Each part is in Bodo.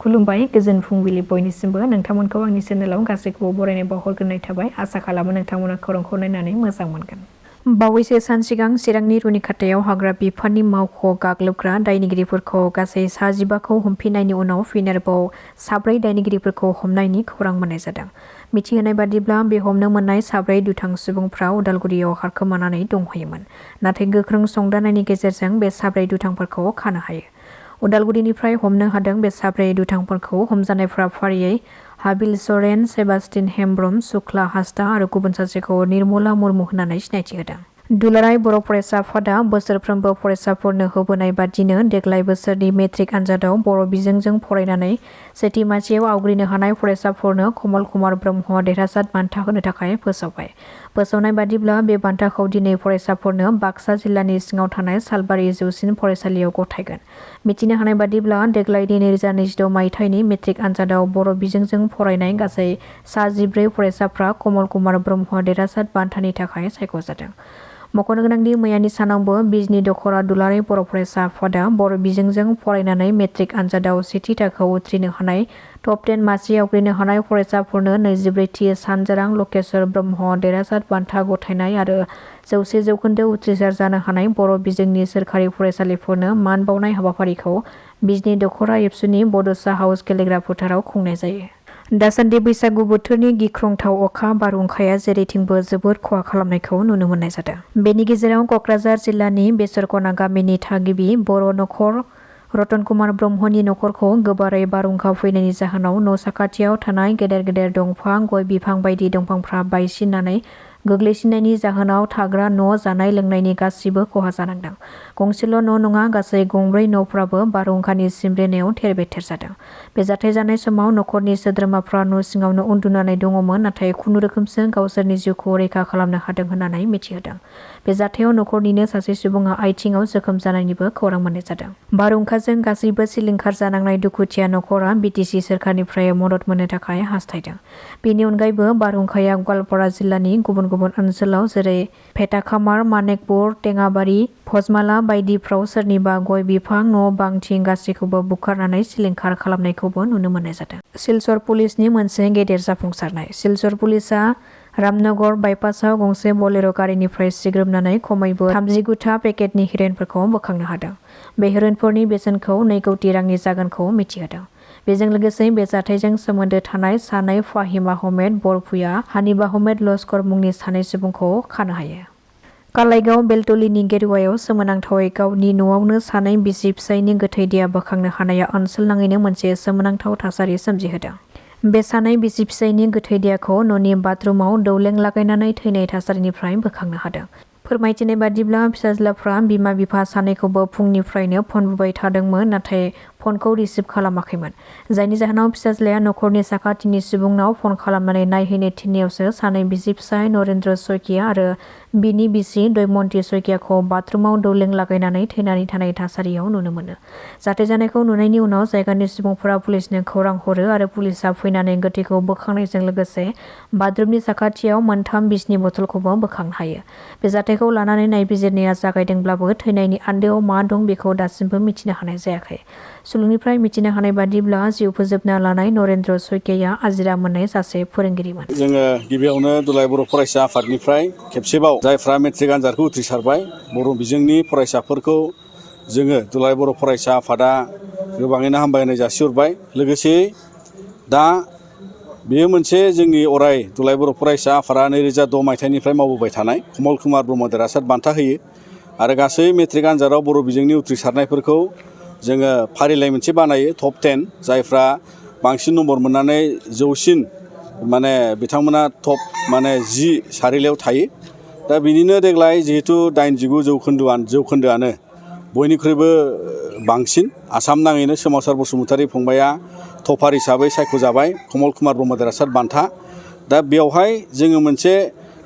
खुलुमबाय गोजोन फुंबिलि बयनिसिमबो नोंथांमोनखौ आंनि चेनेलाव गासैखौबो बरायनाय बावहरग्रोनाय थाबाय आसा खालामो नोंथांमोना खौरांखौ नायनानै मोजां मोनगोन। बावैसो सान सिगां चिरांनि रुनिखाथायाव हाग्रा बिफाननि मावख' गाग्लोबग्रा दायनिगिरिफोरखौ गासै 25खौ हमफिननायनि उनाव फिन आरोबाव 4 दायनिगिरिफोरखौ हमनायनि खौरां मोननाय जादों। मिथिहोनाय बादिब्ला बे हमनो मोननाय 4 दुथां सुबुंफ्रा उदालगुरियाव खारखोमानानै दंहैयोमोन। नाथाय गोख्रों संदाननायनि गेजेरजों बे 4 दुथांफोरखौ खानो हायो। उदालगुरिनिफ्राय हमनो हादों बे 4 दुथांफोरखौ हमजानायफ्रा फारियै हाबिल सरेन, सेबास्टिन हेम्ब्रम, सुक्ला हासदा आरो गुबुन सासेखौ निर्मला मुर्मु होननानै सिनायथि होदों। दुलाराय बर' फरायसा आफादा बोसोरफ्रोमबो फरायसाफोरनो होबोनाय बादिनो देग्लाय बोसोरनि मेट्रिक आनजादाव बर' बिजोंजों फरायनानै सेथि मासियाव आवग्रिनो हानाय फरायसाफोरनो कमल कुमार ब्रह्म देरहासार बान्था होनो थाखाय फोसावबाय। फोसावनाय बादिब्ला बे बान्थाखौ दिनै फरायसाफोरनो बाक्सा जिल्लानि सिङाव थानाय सालबारि जौसिन फरायसालियाव गथायगोन। मिथिनो हानाय बादिब्ला देग्लायनि 2026 मायथाइनि मेट्रिक आनजादाव बर' बिजोंजों फरायनाय गासै 14 फरायसाफ्रा कमल कुमार ब्रह्म देरहासार बान्थानि थाखाय सायख'जादों। मख'नो गोनांदि मैयानि सानावबो बिजनि दख'रा दुलाराय बर' फरायसा आफादा बर' बिजोंजों फरायनानै मेट्रिक आनजादाव सेथि थाखोआव उथ्रिनो हानाय टप 10 मासि आवग्रिनो हानाय फरायसाफोरनो 24थि सानजारां लकेश्वर ब्रह्म देरहासार बान्था गथायनाय आरो 100% उथ्रिसार जानो हानाय बर' बिजोंनि सोरखारि फरायसालिफोरनो मान बावनाय हाबाफारिखौ बिजनि दख'रा एबसुनि बड'सा हाउस गेलेग्रा फोथाराव खुंनाय जायो। दासान्दि बैसागु बोथोरनि गिख्रंथाव अखा बारहुंखाया जेरैथिंबो जोबोद खहा खालामनायखौ नुनो मोननाय जादों। बेनि गेजेराव क'क्राझार जिल्लानि बेसरकना गामिनि थागिबि बर' नखर रतन कुमार ब्रह्मनि नखरखौ गोबारै बारहुंखा फैनायनि जाहोनाव न' साखाथियाव थानाय गेदेर दंफां, गय बिफां बायदि दंफांफ्रा बायसिननानै गोग्लैसिननायनि जाहोनाव थाग्रा न', जानाय लोंनायनि गासिबो खहा जानांदों। गंसेल' न' नङा गासै 2 न'फ्राबो बारहुंखानि सिमब्रेनायाव थेर-बेथेर जादों। बे जाथाय जानाय समाव नखरनि सोद्रोमाफ्रा न' सिङावनो उन्दुनानै दङमोन, नाथाय खुनुरोखोमसो गावसोरनि जिउखौ रैखा खालामनो हादों होननानै मिथिहोदों। बे जाथायाव नखरनिनो सासे सुबुङा आथिङाव जोखोम जानायनिबो खौरां मोननाय जादों। बारहुंखाजों गासैबो सिलिंखार जानांनाय दुखुथिया नखरा बिटिसि सोरखारनिफ्राय मदद मोननो थाखाय हास्थायदों। बेनि अनगायैबो बारहुंखाया गवालपारा जिल्लानि गुबुन ओनसोलाव जेरै फेटाखामार, मानेकपुर, टेङाबारि, भजमाला बायदिफ्राव सोरनिबा गय बिफां, न' बां थिं गासैखौबो बुखारनानै सिलिंखार खालामनायखौबो नुनो मोननाय जादों। सिलचर पुलिसनि मोनसे गेदेर जाफुंसारनाय। सिलचर पुलिसआ रामनगर बाइपासआव गंसे बलेर' गारिनिफ्राय सिग्रोमनानै खमैबो 39 पेकेटनि हेर'इनफोरखौ बोखांनो हादों। बे हेर'इनफोरनि बेसेनखौ 2 कौटि रांनि जागोनखौ मिथिहोदों। बेजों लोगोसे बे जाथायजों सोमोन्दो थानाय सानै फाहिम आहमेद बरफुया, हानिफ आहमेद लस्कर मुंनि सानै सुबुंखौ खानो हायो। कालाइगाव बेलतलिनि गेरुवायाव सोमोनांथावै गावनि न'आवनो सानै बिसि-फिसायनि गोथै देहा बोखांनो हानाया ओनसोल नाङैनो मोनसे सोमोनांथाव थासारि सोमजिहोदों। बे सानै बिसि-फिसायनि गोथै देहाखौ न'नि बाथरुमाव दौलें लागायनानै थैनाय थासारिनिफ्राय बोखांनो हादों। फोरमायथिनाय बादिब्ला फिसाज्लाफ्रा बिमा-बिफा सानैखौबो फुंनिफ्रायनो फन बुबाय थादोंमोन, नाथाय फनखौ रिसिभ खालामाखैमोन। जायनि जाहोनाव फिसाज्लाया नखरनि साखाथिनि सुबुंनाव फन खालामनानै नायहैनो थिननायावसो सानै बिसि-फिसाय नरेन्द्र सयकिया आरो बिनि बिसि दयमन्ती सयकियाखौ बाथरुमाव दौलें लागायनानै थैनानै थानाय थासारियाव नुनो मोनो। जाथाय जानायखौ नुनायनि उनाव जायगानि सुबुंफोरा पुलिसनो खौरां हरो आरो पुलिसआ फैनानै गोथैखौ बोखांनायजों लोगोसे बाथरुमनि साखाथियाव 3 बिसनि बथलखौबो बोखांनो हायो। बे जाथायखौ लानानै नायबिजिरनाया जागायदोंब्लाबो थैनायनि आन्दोआव मा दं बेखौ दासिमबो मिथिनो हानाय जायाखै। सुलुंनिफ्राय मिथिनो हानाय बादिब्ला जिउ फोजोबना लानाय नरेन्द्र सयकियाया आजिरा मोननाय सासे फोरोंगिरिमोन। जोङो गिबियावनो दुलाराय बर' फरायसा आफादनिफ्राय खेबसेबाव जायफ्रा मेट्रिक आनजादखौ उथ्रिसारबाय बर' बिजोंनि फरायसाफोरखौ जोङो दुलाराय बर' फरायसा आफादा गोबाङैनो हामबायनाय जासिहरबाय। लोगोसे दा बेयो मोनसे जोंनि अराय दुलाराय बर' फरायसा आफादा 2006 मायथाइनिफ्राय मावबोबाय थानाय कमल कुमार ब्रह्म देरहासार बान्था होयो आरो गासै मेट्रिक आनजादाव बर' बिजोंनि उथ्रिसारनायफोरखौ जोङो फारिलाइ मोनसे बानायो टप 10 जायफ्रा बांसिन नम्बर मोननानै जौसिन बिथांमोना टप 10 सारिलायाव थायो। दा बिनिनो देग्लाय जिहेतु 89% जौखोन्दोआनो बयनिख्रुइबो बांसिन आसाम नाङैनो सोमावसार बसुमतारी फंबाया टपार हिसाबै सायख'जाबाय कमल कुमार ब्रह्म देरहासार बान्था। दा बेवहाय जोङो मोनसे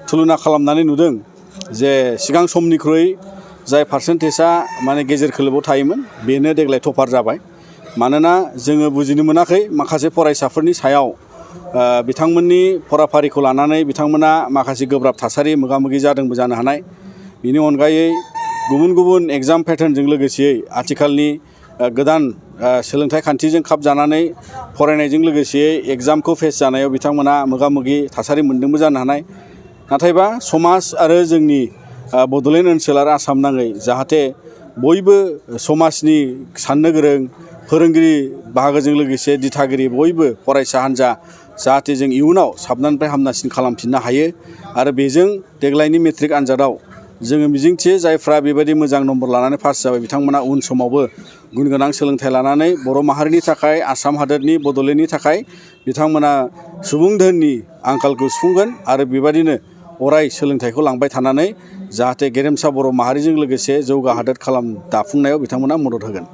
तुलना खालामनानै नुदों जे सिगां समनिख्रुइ जाय पार्सेन्टेजआ गेजेर खोलोबाव थायोमोन बेनो देग्लाय टपार जाबाय। मानोना जोङो बुजिनो मोनाखै माखासे फरायसाफोरनि सायाव बिथांमोननि फराफारिखौ लानानै बिथांमोना माखासे गोब्राब थासारि मोगा-मोगि जादोंबो जानो हानाय। बिनि अनगायै गुबुन एग्जाम पेटार्नजों लोगोसेयै आथिखालनि गोदान सोलोंथाइ खान्थिजों खाब जानानै फरायनायजों लोगोसे एग्जामखौ फेस जानायाव बिथांमोना मोगा मोगि थासारि मोन्दोंबो जानो हानाय। नाथायबा समाज आरो जोंनि बड'लेण्ड ओनसोल आरो आसाम नाङै जाहाथे बयबो समाजनि साननो गोरों फोरोंगिरि बाहागोजों लोगोसे दिथागिरि बयबो फरायसा हान्जा जाहाथे जों इयुनाव साबनानिफ्राय हामनासिन खालामफिननो हायो आरो बेजों देग्लायनि मेट्रिक आनजादाव जोङो मिजिंथियो जायफ्रा बेबायदि मोजां नम्बर लानानै पास जाबाय बिथांमोना उन समावबो गुन गोनां सोलोंथाइ लानानै बर' माहारिनि थाखाय आसाम हादोरनि बड'लेण्डनि थाखाय बिथांमोना सुबुं धोननि आंखालखौ सुफुंगोन आरो बेबायदिनो अराय सोलोंथाइखौ लांबाय थानानै जाहाथे गेरेमसा बर' माहारिजों लोगोसे जौगा हादोर दाफुंनायाव बिथांमोना मदद होगोन।